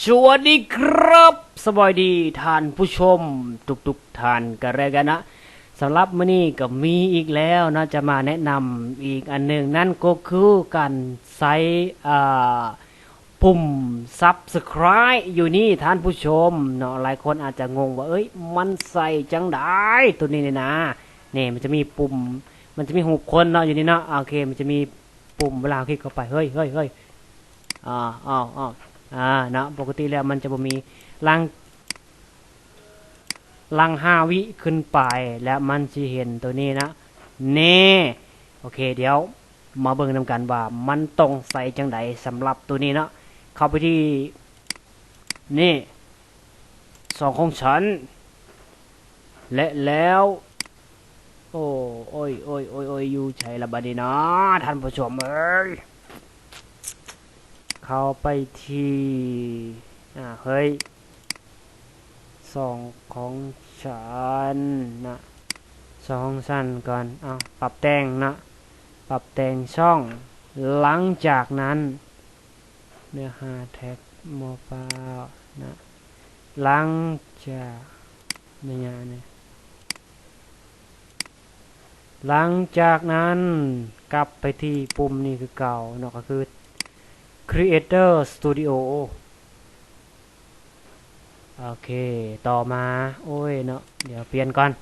ສະຫວັດດີຄັບ ສະບາຍດີທ່ານຜູ້ຊົມທຸກໆທ່ານກັນແລ້ວກັນນະ. ສຳລັບມື້ນີ້ກໍມີອີກແລ້ວເນາະ ຈະມາແນະນຳອີກອັນໜຶ່ງ ນັ້ນກໍຄືການໃຊ້ ອ່າ ປຸ່ມ Subscribe ຢູ່ນີ້ທ່ານຜູ້ຊົມເນາະ. ຫຼາຍຄົນອາດຈະງົງວ່າ ເອີຍ ມັນໃຊ້ຈັ່ງໃດໂຕນີ້ນີ້ນາ. ນີ້ ມັນຈະມີປຸ່ມ ມັນຈະມີຮູບຄົນເນາະ ຢູ່ນີ້ເນາະ. ໂອເຄ ມັນຈະມີປຸ່ມ ເວລາເຮົາຄລິກເຂົ້າໄປ ເຮີ້ຍ ເຮີ້ຍ ເຮີ້ຍ ອ້າວ ອ້າວ ອ້າວ ອ່າ ເນາະ. ປົກກະຕິແລ້ວມັນຈະບໍ່ມີ ຫຼັງ ຫຼັງຫ້າວິຂຶ້ນໄປ ແລ້ວມັນຊິເຫັນໂຕນີ້ນະ ແນ່. ໂອເຄ ດຽວມາເບິ່ງນຳກັນວ່າມັນຕ້ອງໃຊ້ຈັ່ງໃດສຳລັບໂຕນີ້ເນາະ. ເຂົ້າໄປທີ່ ນີ້ ຊ່ອງຂອງສັນ ແລະແລ້ວ ໂອ້ ໂອ້ຍ ໂອ້ຍ ໂອ້ຍ ໂອ້ຍ ຢູ່ໃສລະບາດນີ້ນະທ່ານຜູ້ຊົມເອີຍ? ເຂົ້າໄປທີ່ ອ່າ ເຮີ້ຍ ຊ່ອງຂອງສັນນະ ຊ່ອງຂອງສັນກ່ອນ. ເອົາ ປັບແຕ່ງນະ ປັບແຕ່ງຊ່ອງ. ຫຼັງຈາກນັ້ນ ເນື້ອຫາແທັກໝໍ້ປ້າວນະ ຫຼັງຈາກ ໄລຍະນີ້ ຫຼັງຈາກນັ້ນກັບໄປທີ່ປຸ່ມນີ້ຄືເກົ່າເນາະ ກໍຄື Creator Studio. ໂອເຄ ຕໍ່ມາ ໂອ້ຍເນາະ ດຽວປ່ຽນກ່ອນ.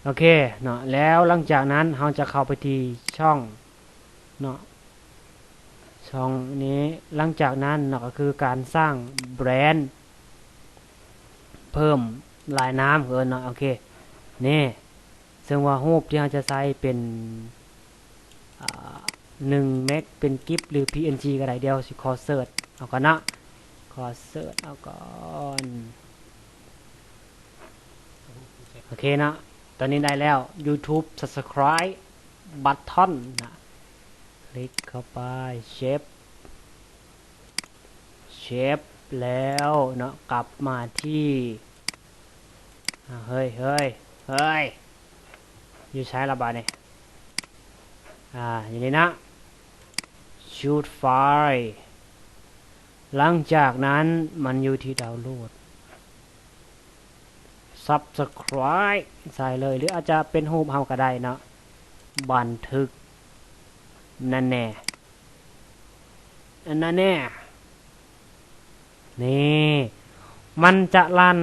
ໂອເຄເນາະ ແລ້ວຫຼັງຈາກນັ້ນເຮົາຈະເຂົ້າໄປທີ່ຊ່ອງເນາະ ຊ່ອງນີ້. ຫຼັງຈາກນັ້ນເນາະ ກໍຄືການສ້າງແບຣນ ເພີ່ມລາຍນາມເອີ້ນເນາະ. ໂອເຄ ນີ້ ເຊິ່ງວ່າຮູບທີ່ເຮົາຈະໃຊ້ເປັນ ອ່າ ໜຶ່ງເມັກ ເປັນກິບ ຫຼື ພີເອັນຈີ ກໍໄດ້. ດຽວຊິຂໍເສີດເອົາກ່ອນເນາະ ຂໍເສີດເອົາກ່ອນ. ໂອເຄເນາະ ຕອນນີ້ໄດ້ແລ້ວ YouTube Subscribe Button ນະ ຄລິກເຂົ້າໄປ ເຊບ ເຊບແລ້ວເນາະ ກັບມາທີ່ ອ່າ ເຮີ້ຍ ເຮີ້ຍ ເຮີ້ຍ ຢູ່ໃສລະບາດນີ້? ອ່າ ຢູ່ນີ້ນະ Choose File. ຫຼັງຈາກນັ້ນມັນຢູ່ທີ່ Download Subscribe ໃສ່ເລີຍ ຫຼືອາດຈະເປັນຮູບເຮົາກໍໄດ້ເນາະ ບັນທຶກ ນັ້ນແນ່ ອັນນັ້ນແນ່ ນີ້ ມັນຈະລັ່ນ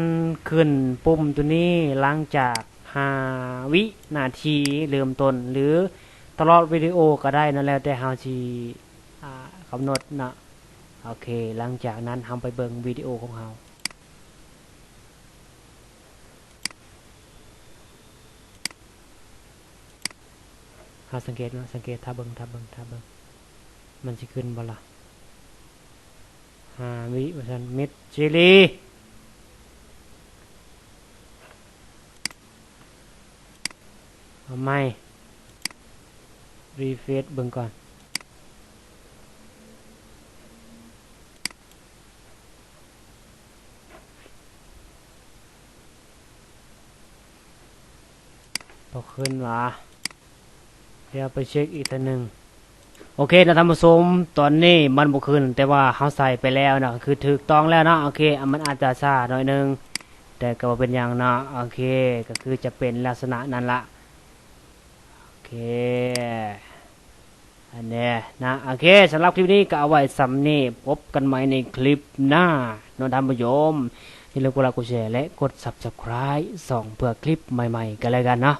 ຂຶ້ນປຸ່ມໂຕນີ້ຫຼັງຈາກຫ້າວິນາທີເລີ່ມຕົ້ນ ຫຼືຕະຫຼອດວິດີໂອກໍໄດ້ເນາະ ແລ້ວແຕ່ເຮົາຊິ ອ່າ ກຳນົດເນາະ. ໂອເຄ ຫຼັງຈາກນັ້ນເຮົາໄປເບິ່ງວິດີໂອຂອງເຮົາ. ເຮົາສັງເກດເນາະ ສັງເກດ ຖ້າເບິ່ງ ຖ້າເບິ່ງ ຖ້າເບິ່ງ ມັນຊິຂຶ້ນບໍ່ລະ? ຫ້າວິວ່າຊັ້ນ Mid Series. ເອົາໃໝ່ Refresh ເບິ່ງກ່ອນ. ບໍ່ຂຶ້ນຫວາ? ດຽວໄປເຊັກອີກເທື່ອໜຶ່ງ. ໂອເຄເນາະທ່ານຜູ້ຊົມ ຕອນນີ້ມັນບໍ່ຂຶ້ນ ແຕ່ວ່າເຮົາໃສ່ໄປແລ້ວເນາະ ກໍຄືຖືກຕ້ອງແລ້ວເນາະ. ໂອເຄ ມັນອາດຈະຊ້າໜ້ອຍໜຶ່ງ ແຕ່ກໍບໍ່ເປັນຫຍັງເນາະ. ໂອເຄ ກໍຄືຈະເປັນລັກສະນະນັ້ນລະ. ໂອເຄ ອັນແນ່ນະ. ໂອເຄ ສຳລັບຄລິບນີ້ກໍເອົາໄວ້ສ່ຳນີ້ ພົບກັນໃໝ່ໃນຄລິບໜ້າເນາະທ່ານຜູ້ຊົມ. ຢ່າລືມກົດໄລ ກົດແຊ ແລະ ກົດ Subscribe ຊ່ອງເພື່ອຄລິບໃໝ່ໆ ກັນແລ້ວກັນເນາະ.